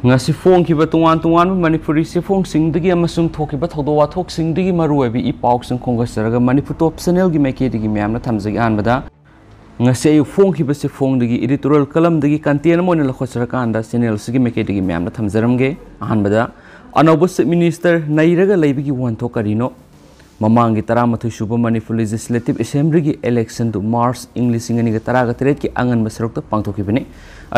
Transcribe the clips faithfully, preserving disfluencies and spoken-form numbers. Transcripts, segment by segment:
ꯉꯁꯤ ꯐꯣꯡꯈꯤꯕ ꯇꯣꯉꯥꯟ ꯇꯣꯉꯥꯟꯕ ꯃꯅꯤꯄꯨꯔꯤ ꯆꯦꯐꯣꯡꯁꯤꯡꯗꯒꯤ ꯑꯃꯁꯨꯡ ꯊꯣꯛꯈꯤꯕ ꯊꯧꯗꯣꯛ ꯋꯥꯊꯣꯛꯁꯤꯡꯗꯒꯤ ꯃꯔꯨꯑꯣꯏꯕ ꯏ ꯄꯥꯎꯁꯤꯡ ꯈꯣꯝꯒꯠꯆꯔꯒ ꯃꯅꯤꯄꯨꯔ ꯇꯣꯞ ꯆꯦꯅꯦꯜꯒꯤ ꯃꯥꯏꯀꯩꯗꯒꯤ ꯃꯌꯥꯝꯅ ꯊꯝꯖꯒꯦ꯫ ꯑꯍꯥꯟꯕꯗ ꯉꯁꯤ ꯑꯌꯨꯛ ꯐꯣꯡꯈꯤꯕ ꯆꯦꯐꯣꯡꯗꯒꯤ ꯏꯗꯤꯇꯣꯔꯤꯌꯦꯜ ꯀꯂꯝꯗꯒꯤ ꯀꯟꯇꯦꯟ ꯑꯃ ꯑꯣꯏꯅ ꯂꯧꯈꯠꯆꯔꯀꯥꯟꯗ ꯆꯦꯅꯦꯜꯁꯤꯒꯤ ꯃꯥꯏꯀꯩꯗꯒꯤ ꯃꯌꯥꯝꯅ ꯊꯝꯖꯔꯝꯒꯦ꯫ ꯑꯍꯥꯟꯕꯗ, ꯑꯅꯧꯕ ꯆꯤꯐ ꯃꯤꯅꯤꯁꯇꯔ ꯅꯩꯔꯒ ꯂꯩꯕꯒꯤ ꯋꯥꯍꯟꯊꯣꯛ ꯀꯔꯤꯅꯣ? ꯃꯃꯥꯡꯒꯤ ꯇꯔꯥꯃꯥꯊꯣꯏ ꯁꯨꯕ ꯃꯅꯤꯄꯨꯔ ꯂꯦꯖꯤꯁꯂꯦꯇꯤꯚ ꯑꯦꯁꯦꯝꯕ꯭ꯂꯤꯒꯤ ꯏꯂꯦꯛꯁꯟꯗꯨ ꯃꯥꯔꯆ ꯏꯪ ꯂꯤꯁꯤꯡ ꯑꯅꯤꯒ ꯇꯔꯥꯒ ꯇꯔꯦꯠꯀꯤ ꯑꯉꯟꯕ ꯁꯔꯨꯛꯇ ꯄꯥꯡꯊꯣꯛꯈꯤꯕꯅꯤ꯫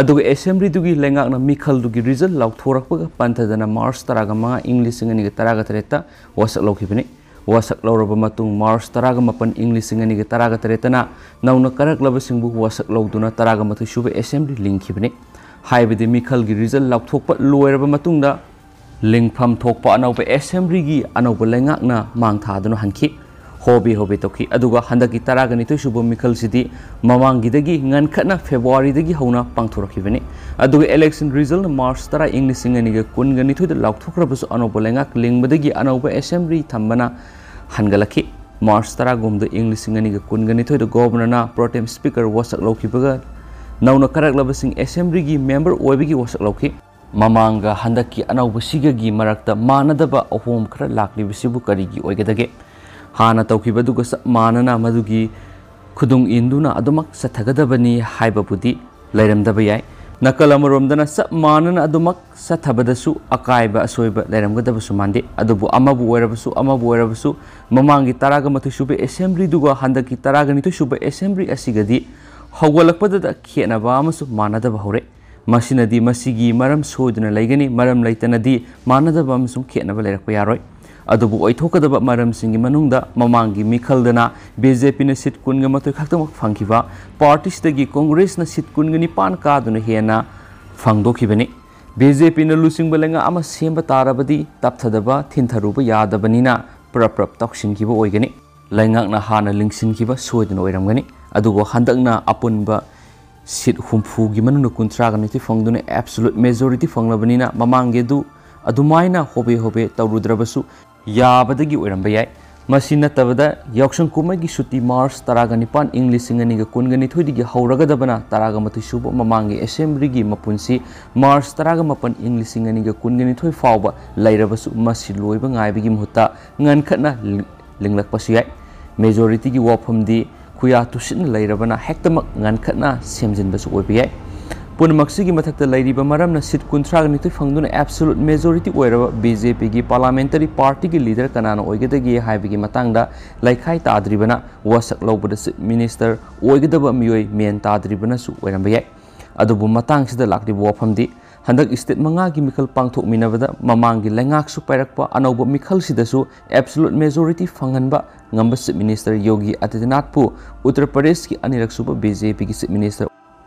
ꯑꯗꯨꯒ ꯑꯦꯁꯦꯝꯕ꯭ꯂꯤꯗꯨꯒꯤ ꯂꯩꯉꯥꯛꯅ ꯃꯤꯈꯜꯗꯨꯒꯤ ꯔꯤꯖꯜ ꯂꯥꯎꯊꯣꯔꯛꯄꯒ ꯄꯟꯊꯗꯅ ꯃꯥꯔꯆ ꯇꯔꯥꯒ ꯃꯉꯥ ꯏꯪ ꯂꯤꯁꯤꯡ ꯑꯅꯤꯒ ꯇꯔꯥꯒ ꯇꯔꯦꯠꯇ ꯋꯥꯁꯛ ꯂꯧꯈꯤꯕꯅꯤ꯫ ꯋꯥꯁꯛ ꯂꯧꯔꯕ ꯃꯇꯨꯡ ꯃꯥꯔꯆ ꯇꯔꯥꯒ ꯃꯥꯄꯟ ꯏꯪ ꯂꯤꯁꯤꯡ ꯑꯅꯤꯒ ꯇꯔꯥꯒ ꯇꯔꯦꯠꯇꯅ ꯅꯧꯅ ꯀꯔꯛꯂꯕꯁꯤꯡꯕꯨ ꯋꯥꯁꯛ ꯂꯧꯗꯨꯅ ꯇꯔꯥꯒ ꯃꯥꯊꯣꯏ ꯁꯨꯕ ꯑꯦꯁꯦꯝꯕ꯭ꯂꯤ ꯂꯤꯡꯈꯤꯕꯅꯤ꯫ ꯍꯥꯏꯕꯗꯤ ꯃꯤꯈꯜꯒꯤ ꯔꯤꯖꯜ ꯂꯥꯎꯊꯣꯛꯄ ꯂꯣꯏꯔꯕ ꯃꯇꯨꯡꯗ ꯂꯤꯡꯐꯝ ꯊꯣꯛꯄ ꯑꯅꯧꯕ ꯑꯦꯁꯦꯝꯕ꯭ꯂꯤꯒꯤ ꯑꯅꯧꯕ ꯂꯩꯉꯥꯛꯅ ꯃꯥꯡ ꯊꯥꯗꯨꯅ ꯍꯟꯈꯤ꯫ ꯍꯣꯕꯦ ꯍꯣꯕꯦ ꯇꯧꯈꯤ꯫ ꯑꯗꯨꯒ ꯍꯟꯗꯛꯀꯤ ꯇꯔꯥꯒ ꯅꯤꯊꯣꯏ ꯁꯨꯕ ꯃꯤꯈꯜꯁꯤꯗꯤ ꯃꯃꯥꯡꯒꯤꯗꯒꯤ ꯉꯟꯈꯠꯅ ꯐꯦꯕ꯭ꯔꯨꯋꯥꯔꯤꯗꯒꯤ ꯍꯧꯅ ꯄꯥꯡꯊꯣꯔꯛꯈꯤꯕꯅꯤ꯫ ꯑꯗꯨꯒ ꯏꯂꯦꯛꯁꯟ ꯔꯤꯖꯜꯅ ꯃꯥꯔꯆ ꯇꯔꯥ ꯏꯪ ꯂꯤꯁꯤꯡ ꯑꯅꯤꯒ ꯀꯨꯟꯒ ꯅꯤꯊꯣꯏꯗ ꯂꯥꯎꯊꯣꯛꯈ꯭ꯔꯕꯁꯨ ꯑꯅꯧꯕ ꯂꯩꯉꯥꯛ ꯂꯤꯡꯕꯗꯒꯤ ꯑꯅꯧꯕ ꯑꯦꯁꯦꯝꯕ꯭ꯂꯤ ꯊꯝꯕꯅ ꯍꯟꯒꯠꯂꯛꯈꯤ꯫ ꯃꯥꯔꯆ ꯇꯔꯥꯒꯨꯝꯗ ꯏꯪ ꯂꯤꯁꯤꯡ ꯑꯅꯤꯒ ꯀꯨꯟꯒ ꯅꯤꯊꯣꯏꯗ ꯒꯣꯕꯔꯅꯔꯅ ꯄ꯭ꯔꯣꯇꯦꯝ ꯁ꯭ꯄꯤꯀꯔ ꯋꯥꯁꯛ ꯂꯧꯈꯤꯕꯒ ꯅꯧꯅ ꯀꯔꯛꯂꯕꯁꯤꯡ ꯑꯦꯁꯦꯝꯕ꯭ꯂꯤꯒꯤ ꯃꯦꯝꯕꯔ ꯑꯣꯏꯕꯒꯤ ꯋꯥꯁꯛ ꯂꯧꯈꯤ꯫ ꯃꯃꯥꯡꯒ ꯍꯟꯗꯛꯀꯤ ꯑꯅꯧꯕꯁꯤꯒꯒꯤ ꯃꯔꯛꯇ ꯃꯥꯟꯅꯗꯕ ꯑꯍꯣꯡꯕ ꯈꯔ ꯂꯥꯛꯂꯤꯕꯁꯤꯕꯨ ꯀꯔꯤꯒꯤ ꯑꯣꯏꯒꯗꯒꯦ? ꯍꯥꯟꯅ ꯇꯧꯈꯤꯕꯗꯨꯒ ꯆꯞ ꯃꯥꯟꯅꯅ ꯃꯗꯨꯒꯤ ꯈꯨꯗꯨꯡ ꯏꯟꯗꯨꯅ ꯑꯗꯨꯃꯛ ꯆꯠꯊꯒꯗꯕꯅꯤ ꯍꯥꯏꯕꯕꯨꯗꯤ ꯂꯩꯔꯝꯗꯕ ꯌꯥꯏ꯫ ꯅꯥꯀꯜ ꯑꯃꯔꯣꯝꯗꯅ ꯆꯞ ꯃꯥꯟꯅꯅ ꯑꯗꯨꯃꯛ ꯆꯠꯊꯕꯗꯁꯨ ꯑꯀꯥꯏꯕ ꯑꯁꯣꯏꯕ ꯂꯩꯔꯝꯒꯗꯕꯁꯨ ꯃꯥꯟꯗꯦ꯫ ꯑꯗꯨꯕꯨ ꯑꯃꯕꯨ ꯑꯣꯏꯔꯕꯁꯨ ꯑꯃꯕꯨ ꯑꯣꯏꯔꯕꯁꯨ ꯃꯃꯥꯡꯒꯤ ꯇꯔꯥꯒ ꯃꯥꯊꯣꯏ ꯁꯨꯕ ꯑꯦꯁꯦꯝꯕ꯭ꯂꯤꯗꯨꯒ ꯍꯟꯗꯛꯀꯤ ꯇꯔꯥꯒ ꯅꯤꯊꯣꯏ ꯁꯨꯕ ꯑꯦꯁꯦꯝꯕ꯭ꯂꯤ ꯑꯁꯤꯒꯗꯤ ꯍꯧꯒꯠꯂꯛꯄꯗꯗ ꯈꯦꯠꯅꯕ ꯑꯃꯁꯨ ꯃꯥꯟꯅꯗꯕ ꯍꯧꯔꯦ꯫ ꯃꯁꯤꯅꯗꯤ ꯃꯁꯤꯒꯤ ꯃꯔꯝ ꯁꯣꯏꯗꯨꯅ ꯂꯩꯒꯅꯤ꯫ ꯃꯔꯝ ꯂꯩꯇꯅꯗꯤ ꯃꯥꯟꯅꯗꯕ ꯑꯃꯁꯨꯡ ꯈꯦꯠꯅꯕ ꯂꯩꯔꯛꯄ ꯌꯥꯔꯣꯏ꯫ ꯑꯗꯨꯕꯨ ꯑꯣꯏꯊꯣꯛꯀꯗꯕ ꯃꯔꯝꯁꯤꯡꯒꯤ ꯃꯅꯨꯡꯗ ꯃꯃꯥꯡꯒꯤ ꯃꯤꯈꯜꯗꯅ ꯕꯤ ꯖꯦ ꯄꯤꯅ ꯁꯤꯠ ꯀꯨꯟꯒ ꯃꯥꯊꯣꯏ ꯈꯛꯇꯃꯛ ꯐꯪꯈꯤꯕ, ꯄꯥꯔꯇꯤꯁꯤꯗꯒꯤ ꯀꯣꯡꯒ꯭ꯔꯦꯁꯅ ꯁꯤꯠ ꯀꯨꯟꯒ ꯅꯤꯄꯥꯟ ꯀꯥꯗꯨꯅ ꯍꯦꯟꯅ ꯐꯪꯗꯣꯛꯈꯤꯕꯅꯤ꯫ ꯕꯤ ꯖꯦ ꯄꯤꯅ ꯂꯨꯆꯤꯡꯕ ꯂꯩꯉꯥꯛ ꯑꯃ ꯁꯦꯝꯕ ꯇꯥꯔꯕꯗꯤ ꯇꯞꯊꯗꯕ, ꯊꯤꯟꯊꯔꯨꯕ ꯌꯥꯗꯕꯅꯤꯅ ꯄ꯭ꯔꯞ ꯄ꯭ꯔꯞ ꯇꯧꯁꯤꯟꯈꯤꯕ ꯑꯣꯏꯒꯅꯤ꯫ ꯂꯩꯉꯥꯛꯅ ꯍꯥꯟꯅ ꯂꯤꯡꯁꯤꯟꯈꯤꯕ ꯁꯣꯏꯗꯅ ꯑꯣꯏꯔꯝꯒꯅꯤ꯫ ꯑꯗꯨꯕꯨ ꯍꯟꯗꯛꯅ ꯑꯄꯨꯟꯕ ꯁꯤꯠ ꯍꯨꯝꯐꯨꯒꯤ ꯃꯅꯨꯡꯗ ꯀꯨꯟꯊ꯭ꯔꯥꯒ ꯅꯤꯊꯣꯏ ꯐꯪꯗꯨꯅ ꯑꯦꯕꯁꯣꯂꯨꯠ ꯃꯦꯖꯣꯔꯤꯇꯤ ꯐꯪꯂꯕꯅꯤꯅ ꯃꯃꯥꯡꯒꯤ ꯑꯗꯨ ꯑꯗꯨꯃꯥꯏꯅ ꯍꯣꯕꯦ ꯍꯣꯕꯦ ꯇꯧꯔꯨꯗ꯭ꯔꯕꯁꯨ ꯌꯥꯕꯗꯒꯤ ꯑꯣꯏꯔꯝꯕ ꯌꯥꯏ꯫ ꯃꯁꯤ ꯅꯠꯇꯕꯗ, ꯌꯥꯎꯁꯪ ꯀꯨꯝꯍꯩꯒꯤ ꯁꯨꯇꯤ ꯃꯥꯔꯆ ꯇꯔꯥꯒ ꯅꯤꯄꯥꯟ ꯏꯪ ꯂꯤꯁꯤꯡ ꯑꯅꯤꯒ ꯀꯨꯟꯒ ꯅꯤꯊꯣꯏꯗꯒꯤ ꯍꯧꯔꯒꯗꯕꯅ ꯇꯔꯥꯒ ꯃꯥꯊꯣꯏ ꯁꯨꯕ ꯃꯃꯥꯡꯒꯤ ꯑꯦꯁꯦꯝꯕ꯭ꯂꯤꯒꯤ ꯃꯄꯨꯟꯁꯤ ꯃꯥꯔꯆ ꯇꯔꯥꯒ ꯃꯥꯄꯟ ꯏꯪ ꯂꯤꯁꯤꯡ ꯑꯅꯤꯒ ꯀꯨꯟꯒ ꯅꯤꯊꯣꯏ ꯐꯥꯎꯕ ꯂꯩꯔꯕꯁꯨ, ꯃꯁꯤ ꯂꯣꯏꯕ ꯉꯥꯏꯕꯒꯤ ꯃꯍꯨꯠꯇ ꯉꯟꯈꯠꯅ ꯂꯤꯡꯂꯛꯄꯁꯨ ꯌꯥꯏ꯫ ꯃꯦꯖꯣꯔꯤꯇꯤꯒꯤ ꯋꯥꯐꯝꯗꯤ ꯈꯨꯌꯥ ꯇꯨꯁꯤꯟꯅ ꯂꯩꯔꯕꯅ ꯍꯦꯛꯇꯃꯛ ꯉꯟꯈꯠꯅ ꯁꯦꯝꯖꯤꯟꯕꯁꯨ ꯑꯣꯏꯕ ꯌꯥꯏ꯫ ꯄꯨꯝꯅꯃꯛꯁꯤꯒꯤ ꯃꯊꯛꯇ ꯂꯩꯔꯤꯕ ꯃꯔꯝꯅ ꯁꯤꯠ ꯀꯨꯟꯊ꯭ꯔꯥꯒ ꯅꯤꯊꯣꯏ ꯐꯪꯗꯨꯅ ꯑꯦꯕꯁꯣꯂꯨꯠ ꯃꯦꯖꯣꯔꯤꯇꯤ ꯑꯣꯏꯔꯕ ꯕꯤ ꯖꯦ ꯄꯤꯒꯤ ꯄꯥꯔꯂꯥꯃꯦꯟꯇꯔꯤ ꯄꯥꯔꯇꯤꯒꯤ ꯂꯤꯗꯔ ꯀꯅꯥꯅ ꯑꯣꯏꯒꯗꯒꯦ ꯍꯥꯏꯕꯒꯤ ꯃꯇꯥꯡꯗ ꯂꯩꯈꯥꯏ ꯇꯥꯗ꯭ꯔꯤꯕꯅ, ꯋꯥꯁꯛ ꯂꯧꯕꯗ ꯆꯤꯐ ꯃꯤꯅꯤꯁꯇꯔ ꯑꯣꯏꯒꯗꯕ ꯃꯤꯑꯣꯏ ꯃꯦꯟ ꯇꯥꯗ꯭ꯔꯤꯕꯅꯁꯨ ꯑꯣꯏꯔꯝꯕ ꯌꯥꯏ꯫ ꯑꯗꯨꯕꯨ ꯃꯇꯥꯡꯁꯤꯗ ꯂꯥꯛꯂꯤꯕ ꯋꯥꯐꯝꯗꯤ, ꯍꯟꯗꯛ ꯁ꯭ꯇꯦꯠ ꯃꯉꯥꯒꯤ ꯃꯤꯈꯜ ꯄꯥꯡꯊꯣꯛꯃꯤꯟꯅꯕꯗ ꯃꯃꯥꯡꯒꯤ ꯂꯩꯉꯥꯛꯁꯨ ꯄꯥꯏꯔꯛꯄ ꯑꯅꯧꯕ ꯃꯤꯈꯜꯁꯤꯗꯁꯨ ꯑꯦꯕꯁꯣꯂꯨꯠ ꯃꯦꯖꯣꯔꯤꯇꯤ ꯐꯪꯍꯟꯕ ꯉꯝꯕ ꯆꯤꯐ ꯃꯤꯅꯤꯁꯇꯔ ꯌꯣꯒꯤ ꯑꯥꯗꯤꯇ꯭ꯌꯅꯥꯊꯄꯨ ꯎꯠꯇꯔ ꯄ꯭ꯔꯗꯦꯁꯀꯤ ꯑꯅꯤꯔꯛ ꯁꯨꯕ ꯕꯤ ꯖꯦ ꯄꯤꯒꯤ ꯆꯤꯐ ꯃꯤꯅꯤꯁꯇꯔ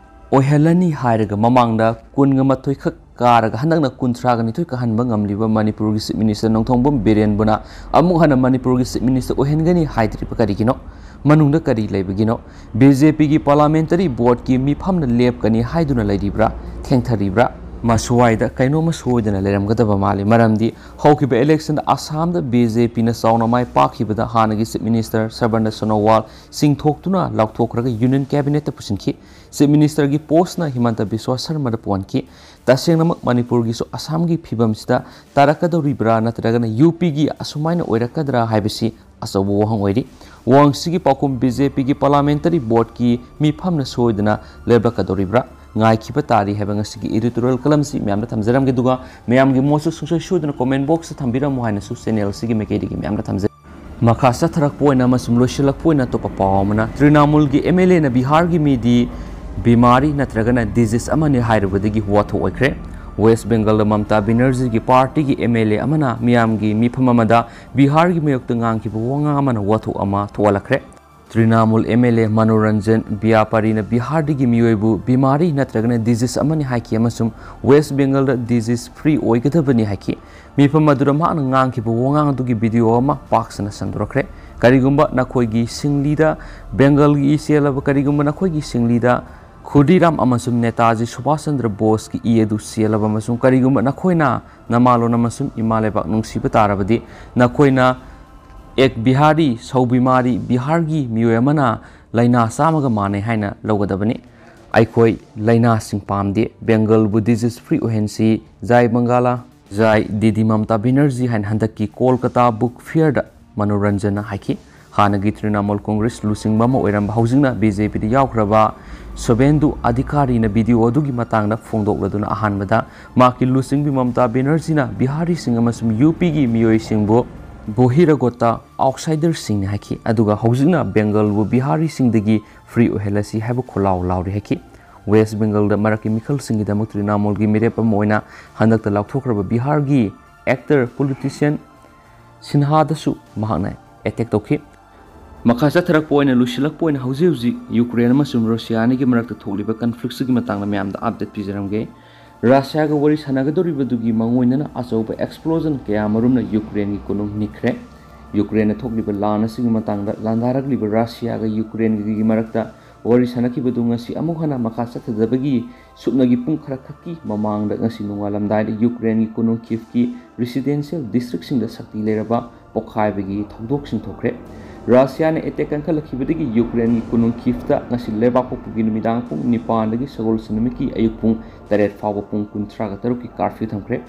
ꯑꯣꯏꯍꯜꯂꯅꯤ ꯍꯥꯏꯔꯒ, ꯃꯃꯥꯡꯗ ꯀꯨꯟꯒ ꯃꯥꯊꯣꯏ ꯈꯛ ꯀꯥꯔꯒ ꯍꯟꯗꯛꯅ ꯀꯨꯟꯊ꯭ꯔꯥꯒ ꯅꯤꯊꯣꯏ ꯀꯥꯍꯟꯕ ꯉꯝꯂꯤꯕ ꯃꯅꯤꯄꯨꯔꯒꯤ ꯆꯤꯐ ꯃꯤꯅꯤꯁꯇꯔ ꯅꯣꯡꯊꯣꯝꯕꯝ ꯕꯤꯔꯦꯟꯕꯨꯅ ꯑꯃꯨꯛ ꯍꯟꯅ ꯃꯅꯤꯄꯨꯔꯒꯤ ꯆꯤꯐ ꯃꯤꯅꯤꯁꯇꯔ ꯑꯣꯏꯍꯟꯒꯅꯤ ꯍꯥꯏꯗ꯭ꯔꯤꯕ ꯀꯔꯤꯒꯤꯅꯣ? ꯃꯅꯨꯡꯗ ꯀꯔꯤ ꯂꯩꯕꯒꯤꯅꯣ? ꯕꯤ ꯖꯦ ꯄꯤꯒꯤ ꯄꯥꯔꯂꯥꯃꯦꯟꯇꯔꯤ ꯕꯣꯔꯗꯀꯤ ꯃꯤꯐꯝꯅ ꯂꯦꯞꯀꯅꯤ ꯍꯥꯏꯗꯨꯅ ꯂꯩꯔꯤꯕ꯭ꯔꯥ? ꯊꯦꯡꯊꯔꯤꯕ꯭ꯔꯥ? ꯃꯁ꯭ꯋꯥꯏꯗ ꯀꯩꯅꯣꯝꯃ ꯁꯣꯏꯗꯅ ꯂꯩꯔꯝꯒꯗꯕ ꯃꯥꯜꯂꯤ꯫ ꯃꯔꯝꯗꯤ ꯍꯧꯈꯤꯕ ꯏꯂꯦꯛꯁꯟꯗ ꯑꯁꯥꯝꯗ ꯕꯤ ꯖꯦ ꯄꯤꯅ ꯆꯥꯎꯅ ꯃꯥꯏ ꯄꯥꯛꯈꯤꯕꯗ ꯍꯥꯟꯅꯒꯤ ꯆꯤꯐ ꯃꯤꯅꯤꯁꯇꯔ ꯁꯔꯕꯥꯅꯟꯗ ꯁꯣꯅꯣꯋꯥꯜ ꯆꯤꯡꯊꯣꯛꯇꯨꯅ ꯂꯥꯎꯊꯣꯛꯈ꯭ꯔꯒ ꯌꯨꯅꯤꯌꯟ ꯀꯦꯕꯤꯅꯦꯠꯇ ꯄꯨꯁꯤꯟꯈꯤ꯫ ꯆꯤꯐ ꯃꯤꯅꯤꯁꯇꯔꯒꯤ ꯄꯣꯁꯅ ꯍꯤꯃꯟꯇ ꯕꯤꯁ꯭ꯋꯥ ꯁꯔꯃꯗ ꯄꯣꯟꯈꯤ꯫ ꯇꯁꯦꯡꯅꯃꯛ ꯃꯅꯤꯄꯨꯔꯒꯤꯁꯨ ꯑꯁꯥꯝꯒꯤ ꯐꯤꯕꯝꯁꯤꯗ ꯇꯥꯔꯛꯀꯗꯧꯔꯤꯕ꯭ꯔꯥ ꯅꯠꯇ꯭ꯔꯒꯅ ꯌꯨ ꯄꯤꯒꯤ ꯑꯁꯨꯃꯥꯏꯅ ꯑꯣꯏꯔꯛꯀꯗ꯭ꯔꯥ ꯍꯥꯏꯕꯁꯤ ꯑꯆꯧꯕ ꯋꯥꯍꯪ ꯑꯣꯏꯔꯤ꯫ ꯋꯥꯍꯪꯁꯤꯒꯤ ꯄꯥꯎꯈꯨꯝ ꯕꯤ ꯖꯦ ꯄꯤꯒꯤ ꯄꯥꯔꯂꯥꯃꯦꯟꯇꯔꯤ ꯕꯣꯔꯗꯀꯤ ꯃꯤꯐꯝꯅ ꯁꯣꯏꯗꯅ ꯂꯦꯞꯂꯛꯀꯗꯧꯔꯤꯕ꯭ꯔꯥ? ꯉꯥꯏꯈꯤꯕ ꯇꯥꯔꯤ ꯍꯥꯏꯕ ꯉꯁꯤꯒꯤ ꯏꯗꯤꯇꯣꯔꯤꯌꯦꯜ ꯀꯂꯝꯁꯤ ꯃꯌꯥꯝꯗ ꯊꯝꯖꯔꯝꯒꯦ, ꯑꯗꯨꯒ ꯃꯌꯥꯝꯒꯤ ꯃꯣꯠꯁꯨ ꯁꯨꯡꯁꯣꯏ ꯁꯣꯏꯗꯅ ꯀꯣꯃꯦꯟ ꯕꯣꯛꯁꯇ ꯊꯝꯕꯤꯔꯝꯃꯨ ꯍꯥꯏꯅꯁꯨ ꯆꯦꯅꯦꯜꯁꯤꯒꯤ ꯃꯥꯏꯀꯩꯗꯒꯤ ꯃꯌꯥꯝꯗ ꯊꯝꯖꯔꯤ꯫ ꯃꯈꯥ ꯆꯠꯊꯔꯛꯄ ꯑꯣꯏꯅ ꯑꯃꯁꯨꯡ ꯂꯣꯏꯁꯤꯜꯂꯛꯄ ꯑꯣꯏꯅ ꯑꯇꯣꯞꯄ ꯄꯥꯎ ꯑꯃꯅ, ꯇ꯭ꯔꯤꯅꯥꯃꯨꯜꯒꯤ ꯑꯦꯝ ꯑꯦꯜ ꯑꯦꯅ ꯕꯤꯍꯥꯔꯒꯤ ꯃꯤꯗꯤ ꯕꯤꯃꯥꯔꯤ ꯅꯠꯇ꯭ꯔꯒꯅ ꯗꯤꯖꯤꯁ ꯑꯃꯅꯤ ꯍꯥꯏꯔꯨꯕꯗꯒꯤ ꯋꯥꯊꯣꯛ ꯑꯣꯏꯈ꯭ꯔꯦ꯫ ꯋꯦꯁ ꯕꯦꯡꯒꯜꯗ ꯃꯝꯇꯥ ꯕꯦꯅꯔꯖꯤꯒꯤ ꯄꯥꯔꯇꯤꯒꯤ ꯑꯦꯝ ꯑꯦꯜ ꯑꯦ ꯑꯃꯅ ꯃꯤꯌꯥꯝꯒꯤ ꯃꯤꯐꯝ ꯑꯃꯗ ꯕꯤꯍꯥꯔꯒꯤ ꯃꯥꯌꯣꯛꯇ ꯉꯥꯡꯈꯤꯕ ꯋꯥꯉꯥꯡ ꯑꯃꯅ ꯋꯥꯊꯣꯛ ꯑꯃ ꯊꯣꯛꯍꯜꯂꯛꯈ꯭ꯔꯦ꯫ Trinamool M L A Manoranjan ꯕ꯭ꯌꯥꯄꯥꯔꯤꯅ ꯕꯤꯍꯥꯔꯗꯒꯤ ꯃꯤꯑꯣꯏꯕꯨ ꯕꯤꯃꯥꯔꯤ ꯅꯠꯇ꯭ꯔꯒꯅ ꯗꯤꯖꯤꯁ ꯑꯃꯅꯤ ꯍꯥꯏꯈꯤ ꯑꯃꯁꯨꯡ ꯋꯦꯁ ꯕꯦꯡꯒꯜꯗ ꯗꯤꯖꯤꯁ ꯐ꯭ꯔꯤ ꯑꯣꯏꯒꯗꯕꯅꯤ ꯍꯥꯏꯈꯤ꯫ ꯃꯤꯐꯝ ꯑꯗꯨꯗ ꯃꯍꯥꯛꯅ ꯉꯥꯡꯈꯤꯕ ꯋꯥꯉꯥꯡ ꯑꯗꯨꯒꯤ ꯚꯤꯗꯤꯑꯣ ꯑꯃ ꯄꯥꯛ ꯁꯟꯅ ꯁꯟꯗꯣꯔꯛꯈ꯭ꯔꯦ꯫ ꯀꯔꯤꯒꯨꯝꯕ ꯅꯈꯣꯏꯒꯤ ꯁꯤꯡꯂꯤꯗ ꯕꯦꯡꯒꯜꯒꯤ ꯆꯦꯜꯂꯕ, ꯀꯔꯤꯒꯨꯝꯕ ꯅꯈꯣꯏꯒꯤ ꯁꯤꯡꯂꯤꯗ ꯈꯨꯗꯤꯔꯥꯝ ꯑꯃꯁꯨꯡ ꯅꯦꯇꯥꯖꯤ ꯁꯨꯚꯥꯁ ꯆꯟꯗ꯭ꯔ ꯕꯣꯁꯀꯤ ꯏ ꯑꯗꯨ ꯆꯦꯜꯂꯕ ꯑꯃꯁꯨꯡ ꯀꯔꯤꯒꯨꯝꯕ ꯅꯈꯣꯏꯅ ꯅꯃꯥꯂꯣꯟ ꯑꯃꯁꯨꯡ ꯏꯃꯥ ꯂꯩꯕꯥꯛ ꯅꯨꯡꯁꯤꯕ ꯇꯥꯔꯕꯗꯤ, ꯅꯈꯣꯏꯅ "ꯑꯦꯛ ꯕꯤꯍꯥꯔꯤ ꯁꯧ ꯕꯤꯃꯥꯔꯤ", ꯕꯤꯍꯥꯔꯒꯤ ꯃꯤꯑꯣꯏ ꯑꯃꯅ ꯂꯥꯏꯅꯥ ꯆꯥꯝꯃꯒ ꯃꯥꯟꯅꯩ ꯍꯥꯏꯅ ꯂꯧꯒꯗꯕꯅꯤ꯫ ꯑꯩꯈꯣꯏ ꯂꯥꯏꯅꯥꯁꯤꯡ ꯄꯥꯝꯗꯦ, ꯕꯦꯡꯒꯜꯕꯨ disease free ꯑꯣꯏꯍꯟꯁꯤ꯫ ꯖꯥꯏ ꯕꯪꯒꯥꯂꯥ, ꯖꯥꯏ ꯗꯤꯗꯤ ꯃꯃꯇꯥ ꯕꯦꯅꯔꯖꯤ ꯍꯥꯏꯅ ꯍꯟꯗꯛꯀꯤ ꯀꯣꯜꯀꯇꯥ ꯕꯨꯛ ꯐꯤꯌꯔꯗ ꯃꯅꯣꯔꯟꯖꯟꯅ ꯍꯥꯏꯈꯤ꯫ ꯍꯥꯟꯅꯒꯤ ꯇ꯭ꯔꯤꯅꯥꯃꯨꯜ ꯀꯣꯡꯒ꯭ꯔꯦꯁ ꯂꯨꯆꯤꯡꯕ ꯑꯃ ꯑꯣꯏꯔꯝꯕ, ꯍꯧꯖꯤꯛꯅ ꯕꯤ ꯖꯦ ꯄꯤꯗ ꯌꯥꯎꯈ꯭ꯔꯕ ꯁꯨꯚꯦꯟꯗꯨ ꯑꯙꯤꯀꯥꯔꯤꯅ ꯚꯤꯗꯤꯑꯣ ꯑꯗꯨꯒꯤ ꯃꯇꯥꯡꯗ ꯐꯣꯡꯗꯣꯛꯂꯗꯨꯅ ꯑꯍꯥꯟꯕꯗ ꯃꯍꯥꯛꯀꯤ ꯂꯨꯆꯤꯡꯕꯤ ꯃꯃꯇꯥ ꯕꯦꯅꯔꯖꯤꯅ ꯕꯤꯍꯥꯔꯤꯁꯤꯡ ꯑꯃꯁꯨꯡ ꯌꯨ ꯄꯤꯒꯤ ꯃꯤꯑꯣꯏꯁꯤꯡꯕꯨ ꯕꯣꯍꯤꯔꯒꯣꯇꯥ ꯑꯥꯎꯠꯁꯥꯏꯗꯔꯁꯤꯡꯅꯤ ꯍꯥꯏꯈꯤ꯫ ꯑꯗꯨꯒ ꯍꯧꯖꯤꯛꯅ ꯕꯦꯡꯒꯜꯕꯨ ꯕꯤꯍꯥꯔꯤꯁꯤꯡꯗꯒꯤ ꯐ꯭ꯔꯤ ꯑꯣꯏꯍꯜꯂꯁꯤ ꯍꯥꯏꯕ ꯈꯣꯜꯂꯥꯎ ꯂꯥꯎꯔꯤ ꯍꯥꯏꯈꯤ꯫ ꯋꯦꯁ ꯕꯦꯡꯒꯜꯗ ꯃꯔꯛꯀꯤ ꯃꯤꯈꯜꯁꯤꯡꯒꯤꯗꯃꯛ ꯇ꯭ꯔꯤꯅꯥꯃꯨꯜꯒꯤ ꯃꯤꯔꯦꯞ ꯑꯃ ꯑꯣꯏꯅ ꯍꯟꯗꯛꯇ ꯂꯥꯎꯊꯣꯛꯈ꯭ꯔꯕ ꯕꯤꯍꯥꯔꯒꯤ ꯑꯦꯛꯇꯔ, ꯄꯣꯂꯤꯇꯤꯁꯤꯌꯟ ꯁꯤꯟꯍꯥꯗꯁꯨ ꯃꯍꯥꯛꯅ ꯑꯦꯇꯦꯛ ꯇꯧꯈꯤ꯫ ꯃꯈꯥ ꯆꯠꯊꯔꯛꯄ ꯑꯣꯏꯅ, ꯂꯣꯏꯁꯤꯜꯂꯛꯄ ꯑꯣꯏꯅ ꯍꯧꯖꯤꯛ ꯍꯧꯖꯤꯛ ꯌꯨꯀ꯭ꯔꯦꯟ ꯑꯃꯁꯨꯡ ꯔꯨꯁꯤꯌꯥ ꯑꯅꯤꯒꯤ ꯃꯔꯛꯇ ꯊꯣꯛꯂꯤꯕ ꯀꯟꯐ꯭ꯂꯤꯛꯁꯤꯒꯤ ꯃꯇꯥꯡꯗ ꯃꯌꯥꯝꯗ ꯑꯞꯗꯦꯠ ꯄꯤꯖꯔꯝꯒꯦ꯫ ꯔꯁꯤꯌꯥꯒ ꯋꯥꯔꯤ ꯁꯥꯟꯅꯒꯗꯧꯔꯤꯕꯗꯨꯒꯤ ꯃꯥꯡꯑꯣꯏꯅꯅ ꯑꯆꯧꯕ ꯑꯦꯛꯁꯄ꯭ꯂꯣꯖꯟ ꯀꯌꯥ ꯃꯔꯨꯝꯅ ꯌꯨꯀ꯭ꯔꯦꯟꯒꯤ ꯀꯣꯅꯨꯡ ꯅꯤꯛꯈ꯭ꯔꯦ꯫ ꯌꯨꯀ꯭ꯔꯦꯟꯗ ꯊꯣꯛꯂꯤꯕ ꯂꯥꯟ ꯑꯁꯤꯒꯤ ꯃꯇꯥꯡꯗ ꯂꯥꯟꯗꯥꯔꯛꯂꯤꯕ ꯔꯁꯤꯌꯥꯒ ꯌꯨꯀ꯭ꯔꯦꯟꯒꯤ ꯃꯔꯛꯇ ꯋꯥꯔꯤ ꯁꯥꯟꯅꯈꯤꯕꯗꯨ ꯉꯁꯤ ꯑꯃꯨꯛ ꯍꯟꯅ ꯃꯈꯥ ꯆꯠꯊꯗꯕꯒꯤ ꯁꯨꯞꯅꯒꯤ ꯄꯨꯡ ꯈꯔꯈꯛꯀꯤ ꯃꯃꯥꯡꯗ ꯉꯁꯤ ꯅꯣꯡꯉꯥꯜꯂꯝꯗꯥꯏꯗ ꯌꯨꯀ꯭ꯔꯦꯟꯒꯤ ꯀꯣꯅꯨꯡ ꯀꯤꯐꯀꯤ ꯔꯤꯁꯤꯗꯦꯟꯁꯤꯌꯦꯜ ꯗꯤꯁꯇ꯭ꯔꯤꯛꯁꯤꯡꯗ ꯁꯛꯇꯤ ꯂꯩꯔꯕ ꯄꯣꯈꯥꯏꯕꯒꯤ ꯊꯧꯗꯣꯛꯁꯤꯡ ꯊꯣꯛꯈ꯭ꯔꯦ꯫ ꯔꯁꯤꯌꯥꯅ ꯑꯦꯇꯦꯛ ꯀꯟꯈꯠꯂꯛꯈꯤꯕꯗꯒꯤ ꯌꯨꯀ꯭ꯔꯦꯟꯒꯤ ꯀꯣꯅꯨꯡ ꯀꯤꯐꯇ ꯉꯁꯤ ꯂꯩꯕꯥꯛ ꯄꯣꯛꯄꯒꯤ ꯅꯨꯃꯤꯗꯥꯡ ꯄꯨꯡ ꯅꯤꯄꯥꯟꯗꯒꯤ ꯁꯒꯣꯜꯁꯦꯟ ꯅꯨꯃꯤꯠꯀꯤ ꯑꯌꯨꯛ ꯄꯨꯡ ꯇꯔꯦꯠ ꯐꯥꯎꯕ ꯄꯨꯡ ꯀꯨꯟꯊ꯭ꯔꯥꯒ ꯇꯔꯨꯛꯀꯤ ꯀꯥꯔꯐ꯭ꯌꯨ ꯊꯝꯈ꯭ꯔꯦ꯫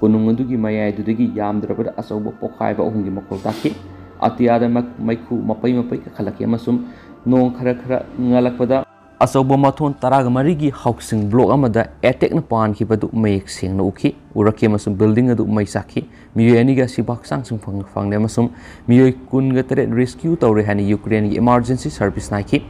ꯀꯣꯅꯨꯡ ꯑꯗꯨꯒꯤ ꯃꯌꯥꯏꯗꯨꯗꯒꯤ ꯌꯥꯝꯗ꯭ꯔꯕꯗ ꯑꯆꯧꯕ ꯄꯣꯈꯥꯏꯕ ꯑꯍꯨꯝꯒꯤ ꯃꯈꯣꯜ ꯇꯥꯈꯤ꯫ ꯑꯇꯤꯌꯥꯗ ꯃ-, ꯃꯩꯈꯨ ꯃꯄꯩ ꯃꯄꯩ ꯀꯥꯈꯠꯂꯛꯈꯤ ꯑꯃꯁꯨꯡ ꯅꯣꯡ ꯈꯔ ꯈꯔ ꯉꯜꯂꯛꯄꯗ ꯑꯆꯧꯕ ꯃꯊꯣꯟ ꯇꯔꯥꯒ ꯃꯔꯤꯒꯤ ꯍꯥꯎꯁꯤꯡ ꯕ꯭ꯂꯣꯛ ꯑꯃꯗ ꯑꯦꯇꯦꯛꯅ ꯄꯥꯟꯈꯤꯕꯗꯨ ꯃꯌꯦꯛ ꯁꯦꯡꯅ ꯎꯈꯤ, ꯎꯔꯛꯈꯤ ꯑꯃꯁꯨꯡ ꯕꯤꯜꯗꯤꯡ ꯑꯗꯨ ꯃꯩ ꯆꯥꯛꯈꯤ꯫ ꯃꯤꯑꯣꯏ ꯑꯅꯤꯒꯤ ꯑꯁꯤꯕ ꯍꯛꯆꯥꯡꯁꯤꯡ ꯐꯪ-, ꯐꯪꯂꯦ ꯑꯃꯁꯨꯡ ꯃꯤꯑꯣꯏ ꯀꯨꯟꯒ ꯇꯔꯦꯠ ꯔꯦꯁꯀ꯭ꯌꯨ ꯇꯧꯔꯦ ꯍꯥꯏꯅ ꯌꯨꯀ꯭ꯔꯦꯟꯒꯤ ꯏꯃꯥꯔꯖꯦꯟꯁꯤ ꯁꯔꯚꯤꯁꯅ ꯍꯥꯏꯈꯤ꯫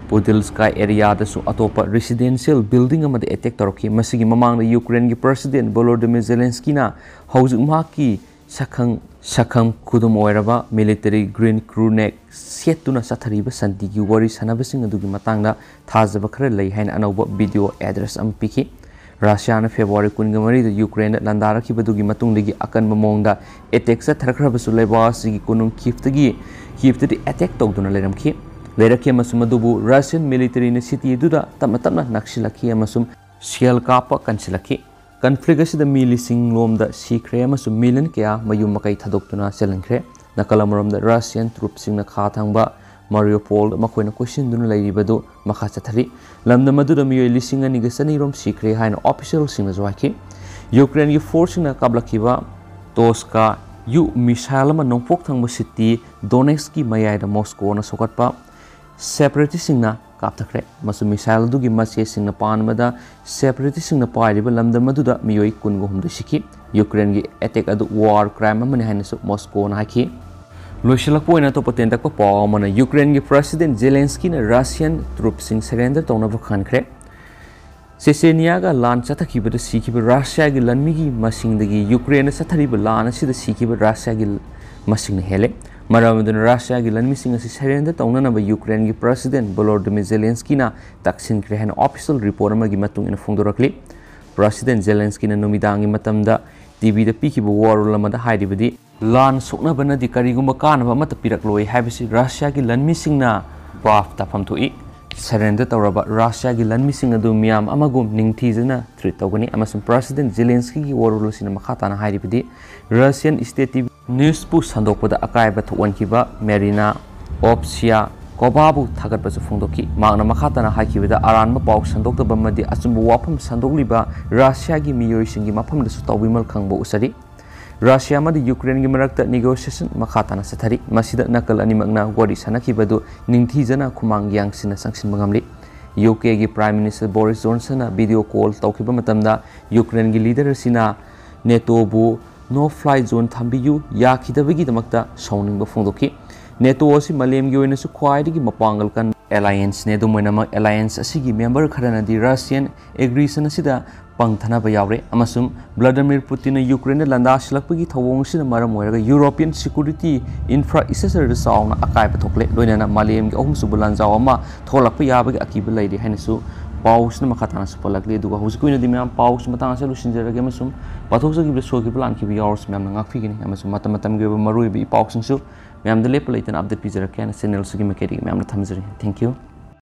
ꯄꯨꯗꯤꯜꯁꯀꯥꯏ ꯑꯦꯔꯤꯌꯥꯗꯁꯨ ꯑꯇꯣꯞꯄ ꯔꯦꯁꯤꯗꯦꯟꯁꯤꯌꯦꯜ ꯕꯤꯜꯗꯤꯡ ꯑꯃꯗ ꯑꯦꯇꯦꯛ ꯇꯧꯔꯛꯈꯤ꯫ ꯃꯁꯤꯒꯤ ꯃꯃꯥꯡꯗ ꯌꯨꯀ꯭ꯔꯦꯟꯒꯤ ꯄ꯭ꯔꯁꯤꯗꯦꯟ ꯚꯣꯂꯣꯗꯤꯃꯤꯔ ꯖꯦꯂꯦꯟꯁꯀꯤꯅ ꯍꯧꯖꯤꯛ ꯃꯍꯥꯛꯀꯤ ꯁꯛꯈꯪ, ꯁꯛꯈꯪ ꯈꯨꯗꯨꯝ ꯑꯣꯏꯔꯕ ꯃꯤꯂꯤꯇꯔꯤ ꯒ꯭ꯔꯤꯟ ꯀ꯭ꯔꯨ ꯅꯦꯛ ꯁꯦꯠꯇꯨꯅ ꯆꯠꯊꯔꯤꯕ ꯁꯥꯟꯇꯤꯒꯤ ꯋꯥꯔꯤ ꯁꯥꯟꯅꯕꯁꯤꯡ ꯑꯗꯨꯒꯤ ꯃꯇꯥꯡꯗ ꯊꯥꯖꯕ ꯈꯔ ꯂꯩ ꯍꯥꯏꯅ ꯑꯅꯧꯕ ꯚꯤꯗꯤꯑꯣ ꯑꯦꯗ꯭ꯔꯦꯁ ꯑꯃ ꯄꯤꯈꯤ꯫ ꯔꯁꯤꯌꯥꯅ ꯐꯦꯕ꯭ꯔꯨꯋꯥꯔꯤ ꯀꯨꯟꯒ ꯃꯔꯤꯗ ꯌꯨꯀ꯭ꯔꯦꯟꯗ ꯂꯥꯟꯗꯥꯔꯛꯈꯤꯕꯗꯨꯒꯤ ꯃꯇꯨꯡꯗꯒꯤ ꯑꯀꯟꯕ ꯃꯑꯣꯡꯗ ꯑꯦꯇꯦꯛ ꯆꯠꯊꯔꯛꯈ꯭ꯔꯕꯁꯨ ꯂꯩꯕꯥꯛ ꯑꯁꯤꯒꯤ ꯀꯣꯅꯨꯡ ꯀꯤꯐꯇꯒꯤ, ꯀꯤꯐꯇꯗꯤ ꯑꯦꯇꯦꯛ ꯇꯧꯗꯨꯅ ꯂꯩꯔꯝꯈꯤ꯫ ꯂꯩꯔꯛꯈꯤ ꯑꯃꯁꯨꯡ ꯃꯗꯨꯕꯨ ꯔꯁꯤꯌꯟ ꯃꯤꯂꯤꯇꯔꯤꯅ ꯁꯤꯇꯤ ꯑꯗꯨꯗ ꯇꯞꯅ ꯇꯞꯅ ꯅꯛꯁꯤꯜꯂꯛꯈꯤ ꯑꯃꯁꯨꯡ ꯁꯦꯜ ꯀꯥꯞꯄ ꯀꯟꯁꯤꯜꯂꯛꯈꯤ꯫ ꯀꯟꯐ꯭ꯂꯤꯛ ꯑꯁꯤꯗ ꯃꯤ ꯂꯤꯁꯤꯡ ꯂꯣꯝꯗ ꯁꯤꯈ꯭ꯔꯦ ꯑꯃꯁꯨꯡ ꯃꯤꯂꯤꯌꯟ ꯀꯌꯥ ꯃꯌꯨꯝ ꯃꯀꯩ ꯊꯥꯗꯣꯛꯇꯨꯅ ꯆꯦꯜꯍꯟꯈ꯭ꯔꯦ꯫ ꯅꯥꯀꯜ ꯑꯃꯔꯣꯝꯗ Russian troops ꯁꯤꯡꯅ ꯈꯥ ꯊꯪꯕ Mariupol ꯃꯈꯣꯏꯅ ꯀꯣꯏꯁꯤꯟꯗꯨꯅ ꯂꯩꯔꯤꯕꯗꯨ ꯃꯈꯥ ꯆꯠꯊꯔꯤ꯫ ꯂꯝꯗꯝ ꯑꯗꯨꯗ ꯃꯤꯑꯣꯏ ꯂꯤꯁꯤꯡ ꯑꯅꯤꯒ ꯆꯅꯤ ꯔꯣꯝ ꯁꯤꯈ꯭ꯔꯦ ꯍꯥꯏꯅ official ꯁꯤꯡꯅꯁꯨ ꯍꯥꯏꯈꯤ꯫ ꯌꯨꯀ꯭ꯔꯦꯟꯒꯤ force ꯁꯤꯡꯅ ꯀꯥꯞꯂꯛꯈꯤꯕ Tochka U missile ꯑꯃ ꯅꯣꯡꯄꯣꯛ ꯊꯪꯕ city Donetsk ꯀꯤ ꯃꯌꯥꯏꯗ Moscow ꯅ ꯁꯧꯒꯠꯄ separatist ꯁꯤꯡꯅ ꯀꯥꯞꯊꯈ꯭ꯔꯦ꯫ ꯃꯁꯤ missile ꯑꯗꯨꯒꯤ ꯃꯆꯦꯁꯤꯡꯅ ꯄꯥꯟꯕꯗ separatist ꯁꯤꯡꯅ ꯄꯥꯏꯔꯤꯕ ꯂꯝꯗꯝ ꯑꯗꯨꯗ ꯃꯤꯑꯣꯏ ꯀꯨꯟꯒ ꯍꯨꯝꯗꯣꯏ ꯁꯤꯈꯤ꯫ ꯌꯨꯀ꯭ꯔꯦꯟꯒꯤ attack ꯑꯗꯨ war crime ꯑꯃꯅꯤ ꯍꯥꯏꯅꯁꯨ Moscow ꯅ ꯍꯥꯏꯈꯤ꯫ ꯂꯣꯏꯁꯤꯜꯂꯛꯄ ꯑꯣꯏꯅ ꯑꯇꯣꯞꯄ ꯇꯦꯟꯇꯛꯄ ꯄꯥꯎ ꯑꯃꯅ, ꯌꯨꯀ꯭ꯔꯦꯟꯒꯤ President Zelensky ꯅ Russian troops ꯁꯤꯡ surrender ꯇꯧꯅꯕ ꯈꯪꯍꯟꯈ꯭ꯔꯦ꯫ Chechnya ꯒ ꯂꯥꯟ ꯆꯠꯊꯈꯤꯕꯗ ꯁꯤꯈꯤꯕ Russia ꯒꯤ ꯂꯥꯟꯃꯤꯒꯤ ꯃꯁꯤꯡꯗꯒꯤ ꯌꯨꯀ꯭ꯔꯦꯟꯗ ꯆꯠꯊꯔꯤꯕ ꯂꯥꯟ ꯑꯁꯤꯗ ꯁꯤꯈꯤꯕ Russia ꯒꯤ ꯃꯁꯤꯡꯅ ꯍꯦꯜꯂꯦ꯫ ꯃꯔꯝ ꯑꯗꯨꯅ Russia ꯒꯤ ꯂꯥꯟꯃꯤꯁꯤꯡ ꯑꯁꯤ surrender ꯇꯧꯅꯅꯕ ꯌꯨꯀ꯭ꯔꯦꯟꯒꯤ President Volodymyr Zelensky ꯅ ꯇꯛꯁꯤꯟꯈ꯭ꯔꯦ ꯍꯥꯏꯅ official report ꯑꯃꯒꯤ ꯃꯇꯨꯡ ꯏꯟꯅ ꯐꯣꯡꯗꯣꯔꯛꯂꯤ꯫ President Zelensky ꯅ ꯅꯨꯃꯤꯗꯥꯡꯒꯤ ꯃꯇꯝꯗ T V ꯗ ꯄꯤꯈꯤꯕ ꯋꯥꯔꯣꯜ ꯑꯃꯗ ꯍꯥꯏꯔꯤꯕꯗꯤ, "ꯂꯥꯟ ꯁꯣꯛꯅꯕꯅꯗꯤ ꯀꯔꯤꯒꯨꯝꯕ ꯀꯥꯟꯅꯕ ꯑꯃꯠꯇ ꯄꯤꯔꯛꯂꯣꯏ ꯍꯥꯏꯕꯁꯤ Russia ꯒꯤ ꯂꯥꯟꯃꯤꯁꯤꯡꯅ ꯚꯥꯞ ꯇꯥꯐꯝ ꯊꯣꯛꯏ꯫ Surrender ꯇꯧꯔꯕ Russia ꯒꯤ ꯂꯥꯟꯃꯤꯁꯤꯡ ꯑꯗꯨ ꯃꯤꯌꯥꯝ ꯑꯃꯒꯨꯝ ꯅꯤꯡꯊꯤꯖꯅ treat ꯇꯧꯒꯅꯤ", ꯑꯃꯁꯨꯡ President Zelensky ꯒꯤ ꯋꯥꯔꯣꯜ ꯑꯁꯤꯅ ꯃꯈꯥ ꯇꯥꯅ ꯍꯥꯏꯔꯤꯕꯗꯤ, Russian state T V news ꯄꯨ ꯁꯟꯗꯣꯛꯄꯗ ꯑꯀꯥꯏꯕ ꯊꯣꯛꯍꯟꯈꯤꯕ Marina Ovsiakova ꯕꯨ ꯊꯥꯒꯠꯄꯁꯨ ꯐꯣꯡꯗꯣꯛꯈꯤ꯫ ꯃꯍꯥꯛꯅ ꯃꯈꯥ ꯇꯥꯅ ꯍꯥꯏꯈꯤꯕꯗ, ꯑꯔꯥꯟꯕ ꯄꯥꯎ ꯁꯟꯗꯣꯛꯇꯕ ꯑꯃꯗꯤ ꯑꯆꯨꯝꯕ ꯋꯥꯐꯝ ꯁꯟꯗꯣꯛꯂꯤꯕ Russia ꯒꯤ ꯃꯤꯑꯣꯏꯁꯤꯡꯒꯤ ꯃꯐꯝꯗꯁꯨ ꯇꯥꯎꯕꯤꯃꯜ ꯈꯪꯕ ꯎꯠꯆꯔꯤ꯫ Russia ꯑꯃꯗꯤ Ukraine ꯒꯤ ꯃꯔꯛꯇ negotiation ꯃꯈꯥ ꯇꯥꯅ ꯆꯠꯊꯔꯤ꯫ ꯃꯁꯤꯗ ꯅꯥꯀꯜ ꯑꯅꯤꯃꯛꯅ ꯋꯥꯔꯤ ꯁꯥꯅꯈꯤꯕ ꯑꯗꯨ ꯅꯤꯡꯊꯤꯖꯅ ꯈꯨꯃꯥꯡ ꯌꯥꯡꯁꯤꯟꯅ ꯆꯪꯁꯤꯟꯕ ꯉꯝꯂꯤ꯫ U K ꯒꯤ Prime Minister Boris Johnson ꯅ video call ꯇꯧꯈꯤꯕ ꯃꯇꯝꯗ Ukraine ꯒꯤ leader ꯑꯁꯤꯅ NATO ꯕꯨ no fly zone ꯊꯝꯕꯤꯌꯨ ꯌꯥꯈꯤꯗꯕꯒꯤꯗꯃꯛꯇ ꯁꯥꯎꯅꯤꯡꯕ ꯐꯣꯡꯗꯣꯛꯈꯤ꯫ NATO ꯑꯁꯤ ꯃꯥꯂꯦꯝꯒꯤ ꯑꯣꯏꯅꯁꯨ ꯈ꯭ꯋꯥꯏꯗꯒꯤ ꯃꯄꯥꯡꯒꯜ ꯀꯟꯕ alliance ꯅꯤ꯫ ꯑꯗꯨꯝ ꯑꯣꯏꯅꯃꯛ, alliance ꯑꯁꯤꯒꯤ member ꯈꯔꯅꯗꯤ Russian aggression ꯑꯁꯤꯗ ꯄꯪꯊꯅꯕ ꯌꯥꯎꯔꯦ, ꯑꯃꯁꯨꯡ Vladimir Putin ꯅ Ukraine ꯗ ꯂꯥꯟꯗꯥꯁꯤꯜꯂꯛꯄꯒꯤ ꯊꯧꯑꯣꯡ ꯑꯁꯤꯅ ꯃꯔꯝ ꯑꯣꯏꯔꯒ European security infrastructure ꯗ ꯆꯥꯎꯅ ꯑꯀꯥꯏꯕ ꯊꯣꯛꯂꯦ, ꯂꯣꯏꯅꯅ ꯃꯥꯂꯦꯝꯒꯤ ꯑꯍꯨꯝꯁꯨꯕ ꯂꯥꯟꯖꯥꯎ ꯑꯃ ꯊꯣꯛꯂꯛꯄ ꯌꯥꯕꯒꯤ ꯑꯀꯤꯕ ꯂꯩꯔꯤ ꯍꯥꯏꯅꯁꯨ ꯄꯥꯎꯁꯤꯅ ꯃꯈꯥ ꯇꯥꯅꯁꯨ ꯄꯜꯂꯛꯂꯤ꯫ ꯑꯗꯨꯒ ꯍꯧꯖꯤꯛꯀꯤ ꯑꯣꯏꯅꯗꯤ ꯃꯌꯥꯝ, ꯄꯥꯎꯁꯤ ꯃꯇꯥꯡ ꯑꯁꯤꯗ ꯂꯣꯏꯁꯤꯟꯖꯔꯒꯦ, ꯑꯃꯁꯨꯡ ꯄꯥꯊꯣꯛꯆꯈꯤꯕꯗ ꯁꯣꯏꯈꯤꯕ ꯂꯥꯟꯈꯤꯕ ꯌꯥꯎꯔꯁꯨ ꯃꯌꯥꯝꯅ ꯉꯥꯛꯄꯤꯒꯅꯤ, ꯑꯃꯁꯨꯡ ꯃꯇꯝ ꯃꯇꯝꯒꯤ ꯑꯣꯏꯕ ꯃꯔꯨꯑꯣꯏꯕ ꯏ ꯄꯥꯎꯁꯤꯡꯁꯨ ꯃꯌꯥꯝꯗ ꯂꯦꯞꯄ ꯂꯩꯇꯅ update ꯄꯤꯖꯔꯛꯀꯦ ꯍꯥꯏꯅ channel ꯑꯁꯤꯒꯤ ꯃꯥꯏꯀꯩꯗꯒꯤ ꯃꯌꯥꯝꯗ ꯊꯝꯖꯔꯤ꯫ Thank you꯫